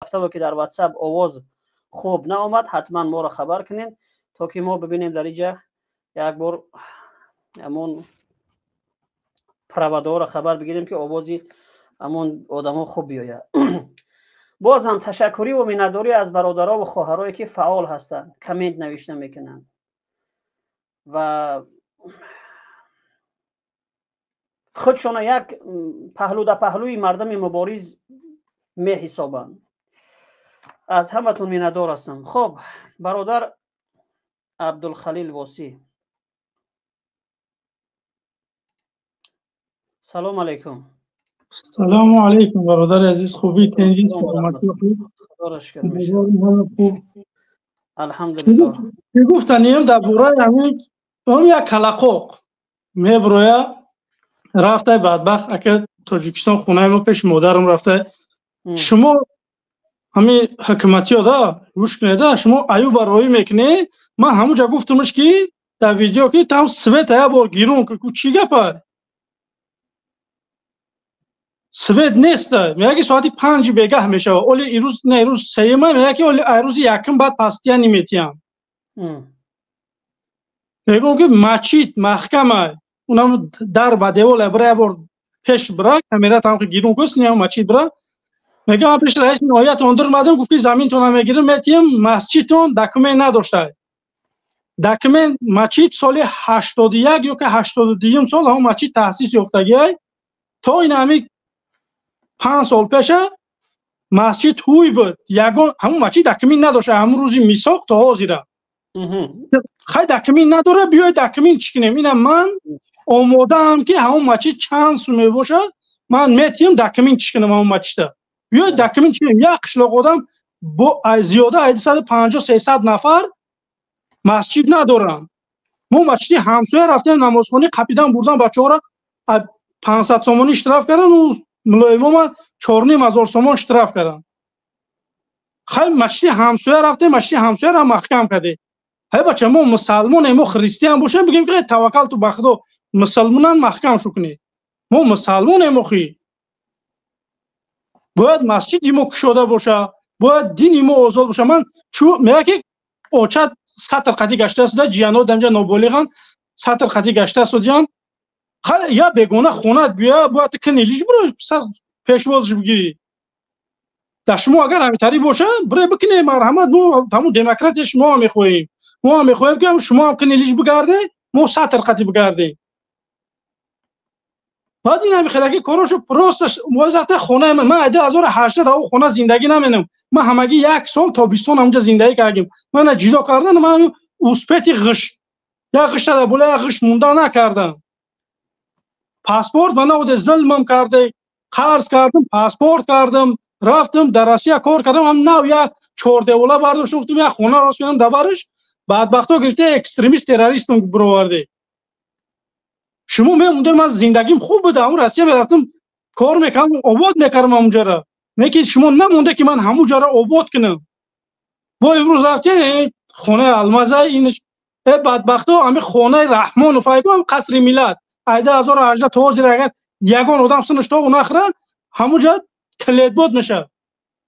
рафтаву ки дар WhatsApp овоз хуб наомад, ҳатман моро хабар кунед, то ки мо бибинем дар иҷа як бор ҳамон проводора хабар бигирем, ки овози ҳамон одамо хуб биёяд. Боз ҳам ташаккуриву миннатдорӣ аз бародарову хоҳарое, ки фаъол ҳастанд, коммент навишта мекунанд ва худшона як паҳлу да паҳлӯи мардуми мубориз меҳисобанд. Аз ҳаматон миннатдор ҳастам. Хоб, бародар Абдулхалил Восӣ, салом алайкум. Салому алайкум, бародари азиз, хубӣ, тинҷӣ? Хуб, алҳамдулиллоҳ. Чӣ гуфтанием дар бораи ҳамин як калақоқ меброя, рафтай бадбахт ака Тоҷикистон, хонаи мо пеши модарам рафтай. Шумо ҳамин ҳукуматиё да гӯш кунеда, шумо аюба роӣ мекунед. Ман ҳамунҷа гуфтамш, ки дар видео, ки там света як бор гирон ку, чӣ гапа, свет неста. Мега, ки соати 5-и бегаҳ мешава. Оли ирӯз не, ирӯз сеюма. Мега, ки оли айрӯзи якум баъд пастия ниметиям. Мегӯм, ки мачид маҳкама, унам дар ба девол бира, як бор пеш бира, камера там гирон кус, ниам мачид бира. Мегӯм, ман пеши раиси ноҳиятон дурмадам, гуфт, ки заминтона мегирам, метиҳам, масҷидтон документ надошта. Документ мачид соли 81 ё ки 82-юм сол ҳамон мачид таъсис ёфтагиай. То ин ҳами 5 сол пеша масҷид ҳуй буд, ягон ҳамон мачид документ надошта, ҳамон рӯзи мисоқ то ҳозира. Хай, документ надора, биёй документ чӣ кунем. Ина ман омодаам, ки ҳамон мачид чанд сум мебошад, ман метиҳам, документ чӣ кунам ҳамон мачида. Биёй документ чӣ кунем. Як қишлоқ одам бо зиёда ай 250, 300 нафар масҷид надоранд. Мо масҷиди ҳамсоя рафтем намозхонӣ, қапидан бурдан бачаҳоро, 500 сомонӣ штраф кардан, мулоимома 4,5 ҳазор сомон штраф карданд. Хай, масҷиди ҳамсоя рафтем, масҷиди ҳамсояро маҳкам кардем. Ҳай бача, мо мусалмонем, мо христиан бошем, бигем, ки таваккалту ба Худо, мусалмонан маҳкам шу кунед. Мо мусалмонем охи, бояд масҷиди мо кушода боша, бояд дини мо озод боша. Ман чу мега, ки очат сатр қатӣ гашта суда, ҷияно дамҷа ноболиған, сатр қатӣ гашта судиян. Я бегона хонат биё, бояд кини лиш биро пешвозш бигирӣ. Дар шумо агар ҳамитарӣ боша, бире бикине, марҳамат. Мо ҳамун демократия шумо мехоҳем, мо мехоҳем, ки шумо ҳам кини лиш бигарде, мо сатр қатӣ бигардем. Баъд ин ҳами хелаки корошо просто рафта хонаи ман. Ман 2008 дар хона зиндагӣ наменам. Ман ҳамагӣ як сол тобистон ҳамунҷа зиндагӣ кардем. Мана ҷудо кардан, ман успети ғиш, як ғишта дар бола як ғиш монда накардам. Паспорт мана оде, зулмам карде, қарз кардам, паспорт кардам, рафтам дар Россия кор кардам. Ҳам нав як чордевола бардоштам, гуфтам, як хона рост кунам дар бараш. Бадбахто гирифта, экстремист, террористам бироварде. Шумо мемонда, ман зиндагим хуб буда, ҳамун Россия мерафтам, кор мекардам, обод мекардам ҳамунҷара. Не ки шумо намонда, ки ман ҳамунҷара обод кунам. Бо имрӯз рафтем, хонаи Алмаза ин э бадбахто, ҳами хонаи Раҳмонов айгу, ҳам Қасри Миллат, айда 1018 то ҳозир агар ягон одам синаш тогу нахӯра, ҳамунҷа клетбод мешавад.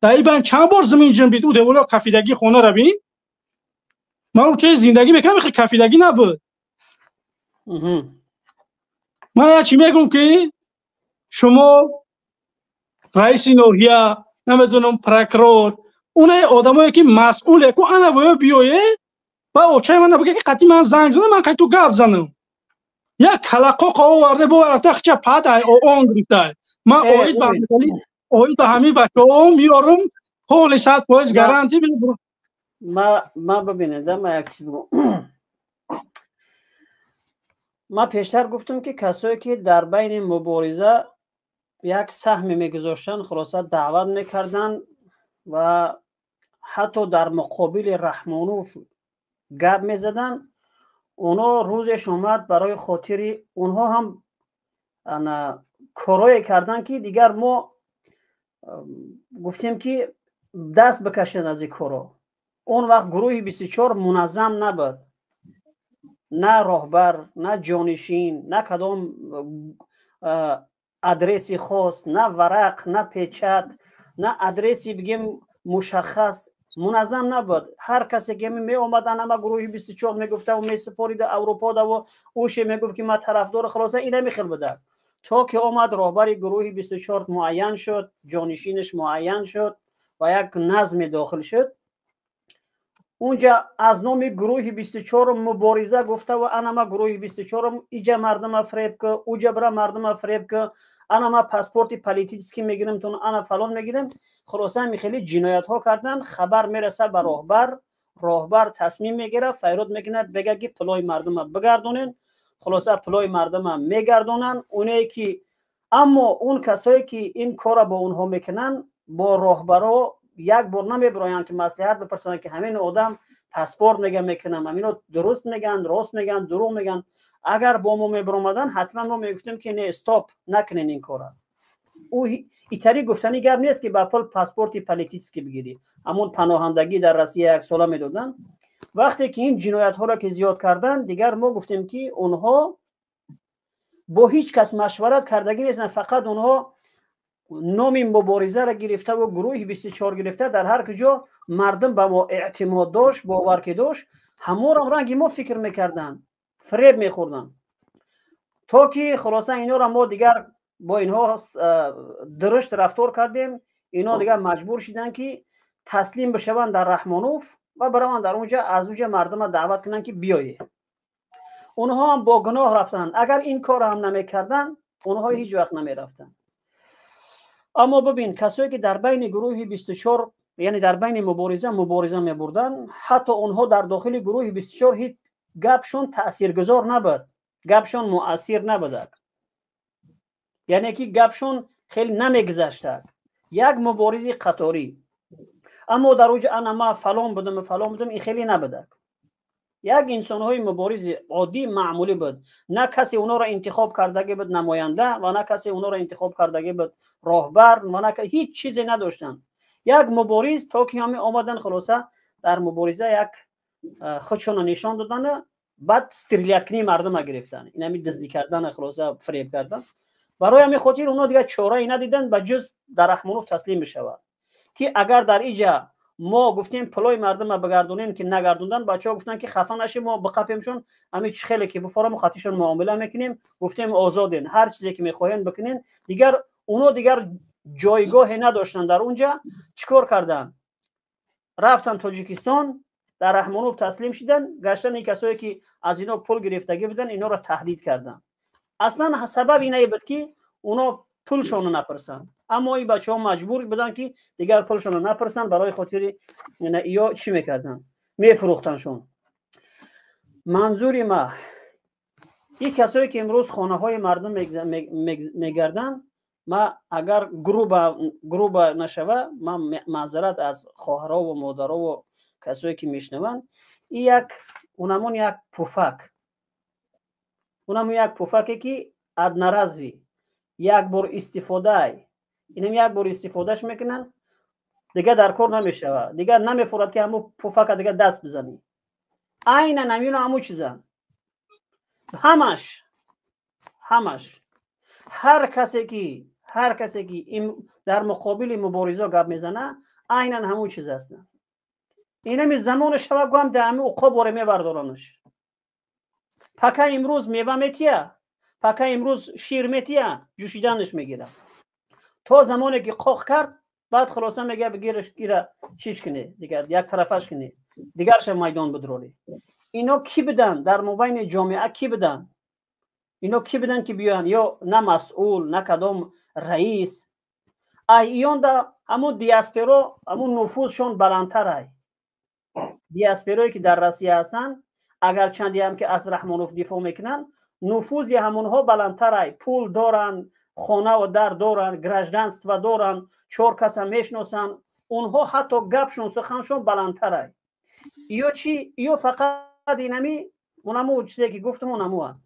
Дар ин байн чанд бор замин ҷунбид, ӯ деволо кафидагии хонара бин. Ман уча зиндагӣ мекардам, хеле кафидагӣ набуд. Ман як чӣ мегӯм, ки шумо раиси ноҳия, намедонам, прокурор, унаи одамое, ки масъуле ку, ана воё биёе ба очаи мана биге, ки қатъи ман занг занам, ман қайти гап занам. Як калақоқ оварде, бо рафта хича пад ай он гирифтай. Ман оид ба ҳамин бачаҳо меорам, ҳоли 100% гарантӣ. Ма бибинед, ма як чиз бигӯм. Ман пештар гуфтам, ки касое, ки дар байни мубориза як саҳме мегузоштанд, хулоса даъват мекарданд ва ҳатто дар муқобили Раҳмонов гап мезаданд, онҳо рӯзеш омад, барои хотири онҳо ҳам корое карданд, ки дигар мо гуфтем, ки даст бикашанд аз ин коро. Он вақт гурӯҳи 24 муназзам набуд, на роҳбар, на ҷонишин, на кадом адреси хос, на варақ, на печать, на адреси бигем. Мушаххас, муназзам набуд. Ҳар касе ки меомад, ана гурӯҳи 24 мегуфтаву месупорида Авруподаву уше мегуфт, ки ман тарафдори. Хулоса, инами хел буда, то ки омад роҳбари гурӯҳи 24 муайян шуд, ҷонишинаш муайян шуд ва як назме дохил шуд. Унҷа аз номи гурӯҳи 24 мубориза гуфтаву ана ма гурӯҳи 24-ум, иҷа мардума фреб ку, уҷа бира мардума фреб ку, ана ма паспорти политический мегирем тун, ана фалон мегирем. Хулоса, ҳами хеле ҷиноятҳо кардан. Хабар мераса ба роҳбар, роҳбар тасмим мегирад, файрод мекунад, бега ки пулои мардума бигардонен. Хулоса, пулои мардума мегардонанд оне ки, аммо он касое ки ин корра бо онҳо мекунанд, бо роҳбаро як бор намебироянд, ки маслиҳат бипурсанд, ки ҳамин одам паспорт мега мекунам, ҳамино дуруст мегӯянд, рост мегӯянд, дурӯғ мегӯянд. Агар бо мо мебиромаданд, ҳатман мо мегуфтем, ки не, стоп, накунен ин кора. Ӯ итари гуфтани гап нест, ки ба пул паспорти политический бигирӣ. Ҳамон паноҳандагӣ дар Россия яксола медоданд. Вақте ки ин ҷиноятҳоро ки зиёд карданд, дигар мо гуфтем, ки онҳо бо ҳеҷ кас машварат кардагӣ нестанд. Фақат онҳо номи муборизаро гирифтаву гурӯҳи 24 гирифта, дар ҳар куҷо мардум ба мо эътимод дошт, бовар ки дошт, ҳамонам ранги мо фикр мекарданд, фреб мехӯрданд, то ки хулоса инҳоро мо дигар бо инҳо дурушт рафтор кардем. Инҳо дигар маҷбур шиданд, ки таслим бишаванд дар Раҳмонов ва бираванд дар онҷа, аз онҷа мардума даъват кунанд, ки биёед. Онҳо ҳам бо гуноҳ рафтанд. Агар ин корро ҳам намекарданд, онҳо ҳеҷ вақт намерафтанд. Аммо бибин, касое ки дар байни гурӯҳи 24, яъне дар байни мубориза мебурданд, ҳатто онҳо дар дохили гурӯҳи 24 ҳеҷ гапшон таъсиргузор набуд, гапшон муассир набудак, яъне ки гапшон хеле намегузаштак, як муборизи қаторӣ. Аммо дар оҷа ана ма фалон будам, фалон будам, ин хеле набудак. Як инсонҳои муборизи оддӣ, маъмулӣ буд. На касе онҳоро интихоб кардагӣ буд намоянда ва на касе онҳоро интихоб кардагӣ буд роҳбар ва на ҳеҷ чизе надоштанд. Як мубориз, то ки ҳаме омадан, хулоса, дар мубориза як худшонро нишон доданд, баъд стрелять кунии мардума гирифтанд, инами дуздӣ кардан, хулоса, фреб кардан. Барои ҳамин хотир онҳо дигар чорае надиданд, ба ҷуз дар Раҳмонов таслим бишавад, ки агар дар иҷа мо гуфтем пулои мардума бигардонем, ки нагардондан, бачаҳо гуфтанд, ки хафа нашем, мо биқапемшон, ҳамин чӣ хеле ки бифорам хатишон муомила мекунем. Гуфтем, озоден, ҳар чизе ки мехоҳем бикунен. Дигар оно дигар ҷойгоҳе надоштанд дар унҷа. Чӣ кор карданд? Рафтанд Тоҷикистон, дар Раҳмонов таслим шиданд. Гаштан ин касое ки аз ино пул гирифтагӣ буданд, иноро таҳдид карданд. Аслан сабаб инае буд, ки оно пулшонро напурсанд. Аммо ин бачаҳо маҷбур буданд, ки дигар пулшонро напурсанд, барои хотири ё чӣ мекарданд, мефурӯхтандшон. Манзури ма, ин касое ки имрӯз хонаҳои мардум мегарданд, ма агар грубо нашава, ман маъзарат аз хоҳарову модарову касое ки мешунаванд, ин як унамон як пуфак, унамон як пуфаке, ки одноразовый, як бор истифодаай. Инам як бор истифодаш мекунанд, дигар дар кор намешавад, дигар намефурад, ки ҳамун пуфака дигар даст бизанӣ. Айнан ҳамино ҳамун чизанд ҳамаш, ҳамаш. Ҳар касе ки дар муқобили муборизо гап мезана, айнан ҳамун чиз ҳастанд. Инами замони шава гӯям, дар ҳами уқоб боре мебардоранаш. Пока имрӯз мева метия, пока имрӯз шир метия, ҷӯшиданаш мегирад, то замоне ки қоқ кард, баъд хулоса мега, бигираш, ира чиш кунӣ, дигар як тарафаш кунӣ, дигарша майдон бидрорӣ. Ино кӣ буданд дар мобайни ҷомеа? Кӣ буданд ино? Кӣ буданд, ки биёянд? Ё на масъул, на кадом раис. Ай ионда ҳамун диаспоро, ҳамун нуфузшон баландтар. Ай диаспорое ки дар Россия ҳастанд, агар чандеам ки аз Раҳмонов дифоъ мекунанд, нуфузи ҳамонҳо баландтарай. Пул доранд, хонаву дар доранд, гражданство доранд, чор каса мешиносанд. Онҳо ҳатто гапшон, суханшон баландтарай. Ё чи? Ё фақат инами унаму чизе ки гуфтам, унамуа.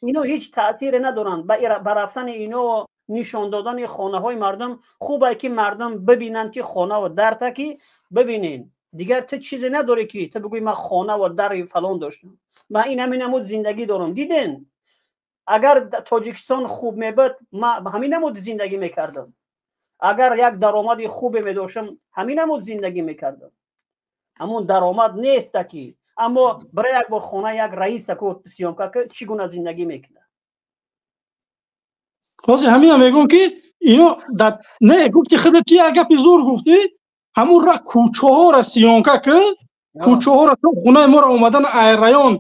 Ино ҳеҷ таъсире надоранд ба рафтани ино, нишон додани хонаҳои мардум. Хубае, ки мардум бибинанд, ки хонаву дарта ки бибинен. Дигар ту чизе надорӣ, ки ту бигӯӣ, ман хонаву дари фалон доштам, ман ин ҳамин намуд зиндагӣ дорам. Диден, агар Тоҷикистон хуб мебуд, ман ҳамин намуд зиндагӣ мекардам. Агар як даромади хубе медоштам, ҳамин ҳамуд зиндагӣ мекардам. Ҳамун даромад неста ки, аммо бира як бор хона як раиса ку съёмка ки чӣ гуна зиндагӣ мекунад. Ҳозир ҳамина мегӯм ки ино не гуфти худат ки як гапи зур гуфтӣ, ҳамун ра кӯчаҳоро съёмка ки, кӯчаҳоро то хонаи моро омадан ай район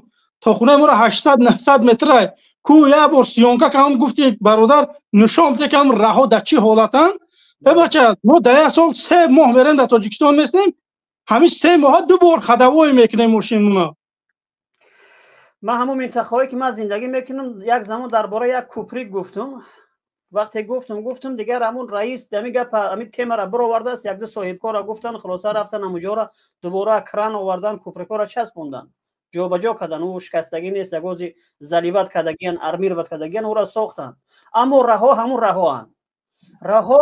то хонаи моро 800-900 метрай ку як бор съёмка ки ҳам гуфти бародар нишон бите ки ҳам раҳо дар чӣ ҳолатанд. Э бача, мо дар як сол 3 моҳ мерем дар Тоҷикистон местем, ҳамин 3 моҳа 2 бор ходовой мекунем мошинмона. Ман ҳамон минтақаҳое ки ман зиндагӣ мекунам, як замон дар бораи як кӯприк гуфтум. Вақте гуфтум, дигар ҳамун раис ҳамин гап ҳамин темаро бировардааст, якду соҳибкорро гуфтан, хулоса рафтан ҳамуҷоро дубора кран овардан, кӯприкҳоро часпондан, ҷобаҷо кардан. Ӯ шикастагӣ нест, ягози заливат кардагиян, армирват кардагиян, ӯро сохтанд. Аммо раҳо ҳамун раҳоанд. Раҳо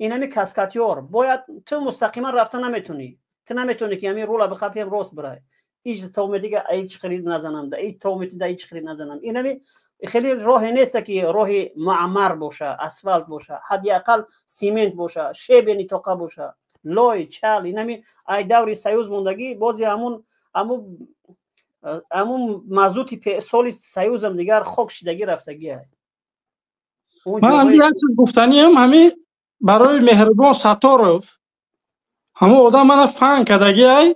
инами каскатёр бояд ту мустақиман рафта наметунӣ. Ту наметунӣ ки ҳамин рула бихапиям рост бирай. Ич товметига ич хеле назанам, да ич товмети да ич хеле назанам. Инами хеле роҳе нест ки роҳи муаммар боша, асфалт боша, ҳадди ақал симент боша, шебени тоқа боша, лой, чал, инами ай даври союз мондагӣ, бози ҳамун мазути соли союзам дигар хок шидагӣ рафтагӣ. Ман ҳамин як чиз гуфтаниам, ҳамин барои Меҳрибон Сатторов, ҳамон одам мана фан кардагӣ ай,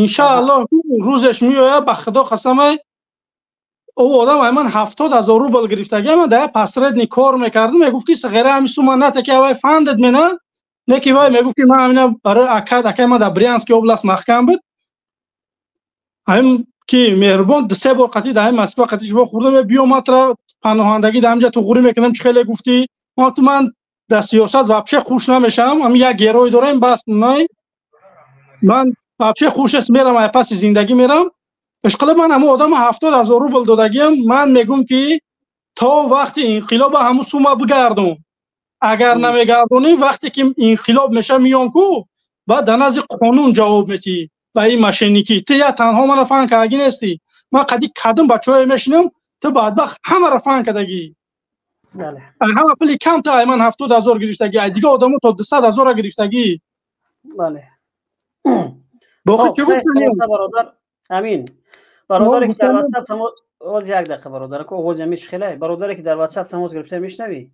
иншааллоҳ рӯзеш меояд, ба худо қасам ай, ӯ одам ай ман 70,000 рубл гирифтагӣ, ман дар як посредник кор мекардам, мегуфт ки ғайра ҳамин сума нате ки авай фандед мена, не ки вай мегуфт ки ман ҳамина барои акай ман дар Брянский област маҳкам буд. Ҳамин ки Меҳрибон 2-3 бор қатъи дар ҳамин Москва қатъи шумо хӯрдам, биё ман тура паноҳандагӣ дар ҳаминҷа туғурӣ мекунам, чӣ хеле гуфтӣ. Ман дар сиёсат вообще хуш намешавам, ҳамин як герой дорем, бас най. Ман вообще хуш аст мерам, ай паси зиндагӣ мерам. Ишқилиб ман ҳамун одама 70,000 рубл додагиам, ман мегӯм ки то вақти инқилоба ҳамун сума бигардон. Агар намегардонӣ, вақте ки инқилоб меша миём ку, баъд дар назди қонун ҷавоб метиҳӣ ба ин мошенникӣ. Ту я танҳо мана фан кардагӣ нестӣ. Ман қади кадом бачаҳое мешинам, ту бадбахт ҳамаро фан кардагӣ. Ҳама пули кам ту ай ман 70,000 гирифтагӣ, ай дига одамо то 200,000 гирифтагӣ. Бале. Боқӣ чӣ гуфтанӣ? Бародар, амин. Бародаре ки дар WhatsApp тамос, оз як дақиқа бародар, ку овози ҳамин хелай. Бародаре ки дар WhatsApp тамос гирифта мешнавӣ?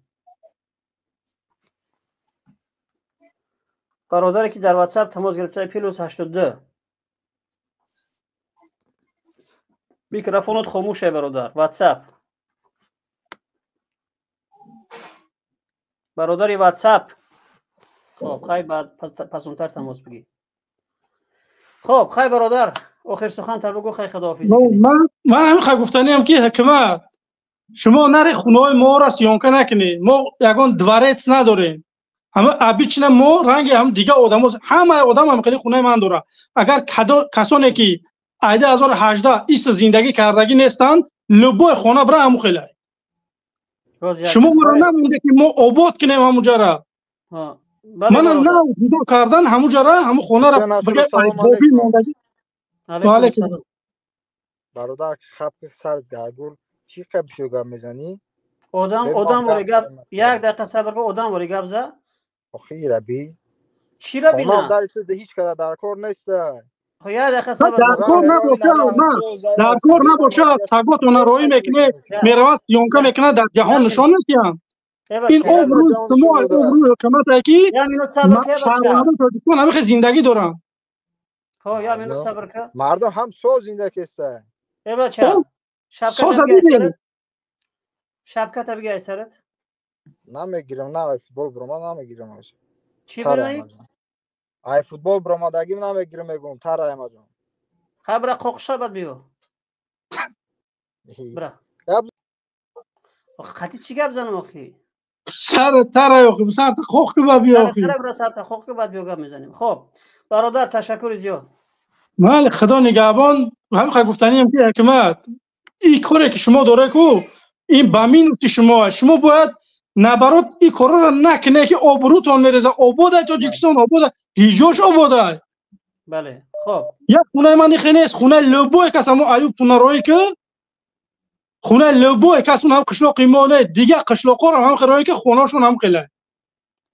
Бародаре ки дар WhatsApp тамос гирифта плюс 82. Микрофонот хомӯш ай бародар, WhatsApp. Бародари WhatsApp. Хоб, хай баъд пасонтар тамос бигир. Хоб, хай бародар, охир сухан та бигӯ, хай худоҳофизӣ. Ман ҳамин хай гуфтаниам ки ҳукумат, шумо наре хонаҳои моро съёмка накунед. Мо ягон дворец надорем. Ҳама обычно мо ранги ҳам дига одамо, ҳамаи одам ҳам хеле хонаи ман дора. Агар касоне ки 2018 ист зиндагӣ кардагӣ нестанд, любой хона бира ҳамун хелай. Шумо моро намонде ки мо обод кунем ҳамунҷара. Мана нав ҷудо кардан ҳамунҷара, ҳамун хонара бигӯй мондагӣ. Ва алайкум. Бародар, хапки сар гагур, чӣ қаб шо гап мезанӣ? Одам вори гап, як дақиқа сабр кун, одам вори гап за. Охи раби. Чӣ раби на? Дар ту ҳеҷ када дар кор нест. Як дақиқа сабр кун. Дар кор набошад, на. Дар кор набошад, саготона роӣ мекунед, меравад съёмка мекунад, дар ҷаҳон нишон медиҳанд. Ин обрӯи шумо, обрӯи ҳукумате ки шаҳрвандони Тоҷикистон ҳамин хел зиндагӣ доранд. Хоб, як минут сабр кун. Мардум ҳам соз зинда кеста. Э бача, шапката бигир ай сарат. Намегирам, на ай футбол бирома намегирам. Чӣ бироӣ? Ай футбол биромадагим намегирам, мегӯм, тара Аҳмадҷон. Хай бира қоқша бад биё. Бира. Охи қати чӣ гап занам охи? Сар тара охи, сарта қоқ ки ба биё охи. Бира сарта қоқ ки бад биё гап мезанем. Хоб, бародар ташаккури зиёд. Бале, худо нигаҳбон. Ҳамин хай гуфтаниам ки ҳукумат, ин коре ки шумо доред ку, ин ба минуси шумо аст. Шумо бояд наоборот ин корро накунед ки обрӯтон мерезад. Обод ай Тоҷикистон, обод ай, ҳиҷош обод ай. Бале, хоб. Як хонаи ман ихе нест, хонаи любой кас ҳамон Аюб Тунароӣ ки, хонаи любой кас он ҳам қишлоқи мо не, дигар қишлоқҳоро ҳам хел роӣ ки хонаашон ҳам хелай.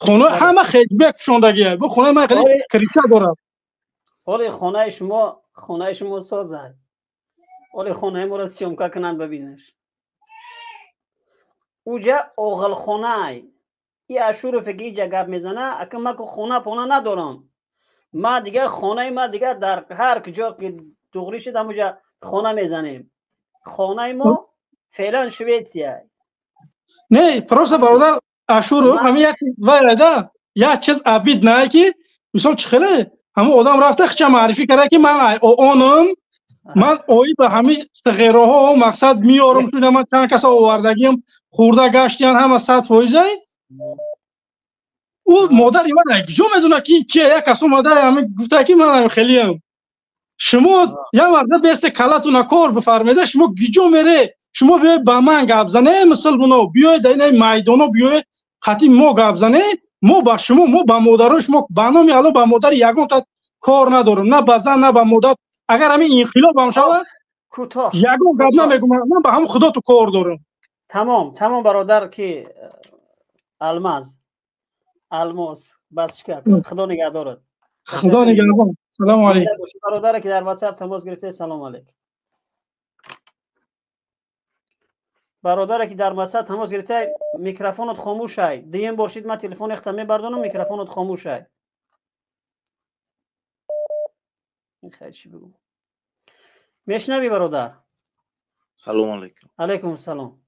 Хона ҳама хеҷбек пӯшондагия. Бу хонаи ман хеле криша дорад. Оли хонаи шумо созад. Оли хонаи моро съёмка кунанд, бибинаш. Уҷа оғилхонай. И Ашурове ки иҷа гап мезана, ака ман ку хона пона надорам. Ма дигар хонаи ма дигар дар ҳар куҷо ки туғри шуд, ҳамуҷа хона мезанем. Хонаи мо феълан Шветсия. Не, просто бародар Ашуров ҳамин як вайрада як чиз абид на ки мисол чӣ хеле ҳамон одам рафта хича маърифӣ карда ки ман оонам, ман оид ба ҳамин сағероҳо мақсад меорам, шуда ман чанд каса овардагиам, хурда гаштиян ҳама 100%. Ӯ модари ман куҷо медонад ки кия як кас омада ҳамин гуфта ки ман хелиам. Шумо як марда бесте калатуна кор бифармеда, шумо куҷо мере? Шумо биёед ба ман гап зане, мусулмоно, биёед дар ин майдоно, биёед қати мо гап зане, мо ба шумо, мо ба модарои шумо, ба номи Алло ба модари ягонта кор надорам, на ба зан, на ба модар. Агар ҳамин инқилоб ҳам шавад, ягон гап намегӯм, ман ба ҳамон худо ту кор дорам. Тамом, тамом бародар ки алмаз, алмос, бас чӣ кард? Худо нигаҳдорад. Худо нигаҳбон. Салому алейкум. Бародаре ки дар WhatsApp тамос гирифта, салому алейкум. Бародаре ки дар WhatsApp тамос гирифта, микрофонат хомӯш ай. Дуюм бор шид ман телефон ихта мебардонам, микрофонат хомӯш ай. Хай чӣ бигӯм? Мешнавӣ бародар? Салому алейкум. Алейкум салом.